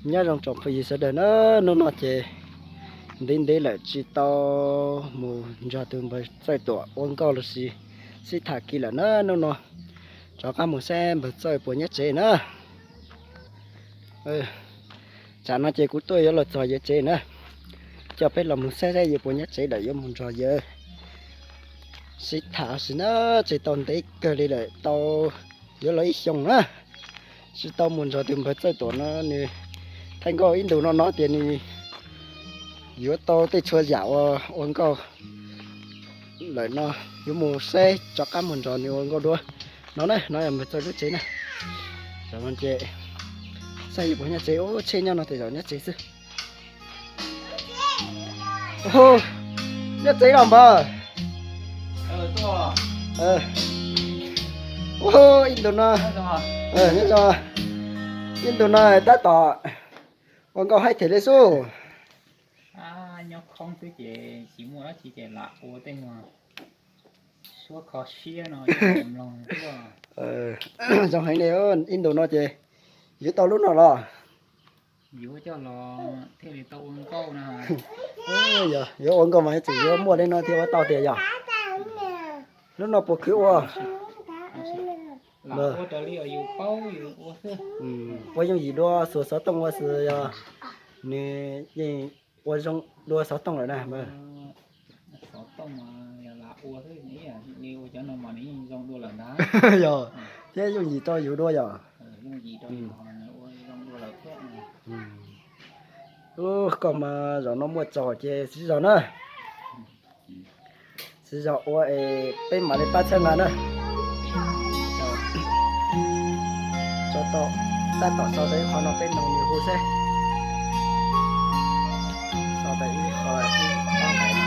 Nyob zoo tsoom phooj ywg sawv daws na, hnub no ces ntev ntev lawm tsis tau mus nrog tus npawg Txawj Tuam ua nkauj los sis sib tham kiag lawm na. Hnub no rov qab mus saib npawg Txawj puas nyob tsev na. Tsam no ces kuv tuaj yuav los txog yawg tsev na, coj peb los mus saib saib yawg puas nyob tsev lawm yuav mus nrog yawg sib tham sis na. Tsis tau ntev kawg li lawm, tau yuav los ib xyoos na tsis tau mus nrog tus npawg Txawj Tuam no. Nws thaij nkauj ib ntus no no tias nws yuav tau tej txhua yam uas ua nkauj lawm no, yuav mus saib rov qab mus nrog nws ua nkauj dua no na. No yog npawg Txawj lub tsev na. Tam no ces saib yawg puas nyob tsev, ub, tsheb nyob no tej zaum nyob tsev xwb. Nyob tsev los npawg? Ub, ib ntus no, nyob zoo, ib ntus no tab tom ua nkauj haib them li xwb. Zoo heev li, ib ntus no ces yuav tau lub no los? Yuav ua nkauj mas tseem yuav muaj li no thiaj ua tau tiag yog? Lub no puas khwv ua? Ua yooj yim dua, xuas xov tooj ua xwb yog? Nws yeej ua zoo dua xov tooj lawm na. Yog, thiab yooj yim rau yus dua yog? Ub, koj mas zaum no muaj txaus ces sib zog na. Sib zog ua es peb mam li pab txhawb nqa na. Tso tau, tab tom sau tau ib qho no peb noog nws hu seb. Sau tau ib qho ib pab nqaim no.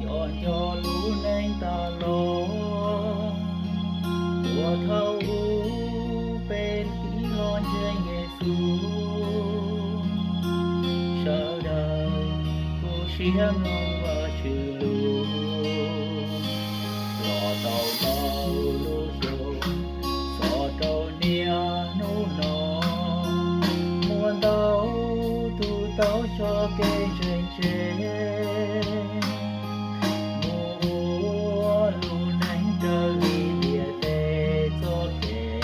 Cov nco lub neej tas los, puas thaum ub peb tib los ntseeg Yexus, sawv daws kuj siab mloog Vajtswv lus, los tau ntau lub xyoo, txog rau niaj hnub no, muaj ntau tus tau tso kev ntseeg tseg, mus ua lub neej raws li ntiaj teb txoj kev,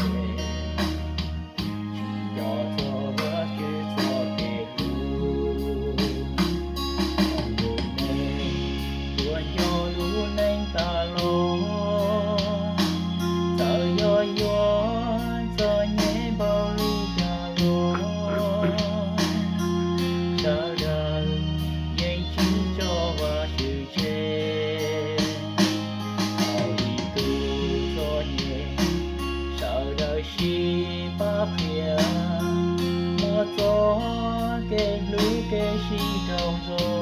tsis nco txog Vajtswv txoj kev hlub. Lub neej, puas nco lub neej tas los, txawm yog yuav txom nyem npaum li cas los, sawv daws yeej tsis tso Vajtswv tseg. Thaum ib tug txom nyem, sawv daws sib pab qhia, muaj txoj kev hlub kev sib raug zoo,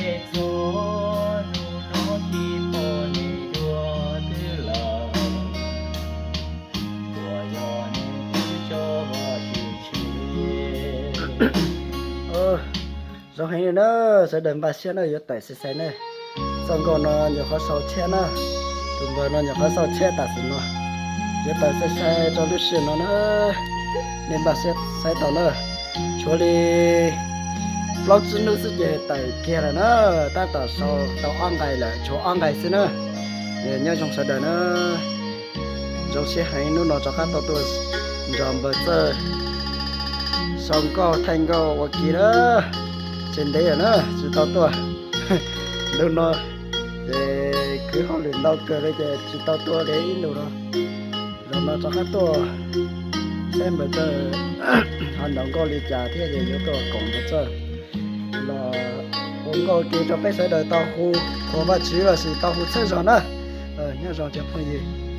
es txog hnub no tsis pom nej dua twg lawm, puas yog nej twb tso Vajtswv tseg? Zoo heev li na, sawv daws npaj siab na yuav tawm sai sai na. Txoj nkauj no nyuam qhuav sau tshiab na, tus npawg no nyuam qhuav sau tshiab tam sim no, yuav tawm sai sai rau lub sij hawm no na. Nej npaj siab saib tau na, tshuav li plaub tsib hnub xwb ces tawm kiag lawm na. Tab tom sau tau ob nqai lawm, tshuav ob nqai xwb na. Nyob zoo sawv daws na, zoo siab heev hnub no rov qab tau tuaj nrog npawg Txawj sau nkauj thaij nkauj ua ke na. Tsis ntev lawm na tsis tau tuaj, ntu no ces khwv hauj lwm ntau kawg li ces tsis tau tuaj li ib ntus no. Zaum no rov qab tuaj saib npawg Txawj ho ntaus nkauj li cas thiab es yuav tuaj koom npawg Txawj los ua Ua ke rau peb sawv daws tau hu qhuas Vajtswv lossis tau hu txhawb zog na. Nyob zoo cov phooj ywg.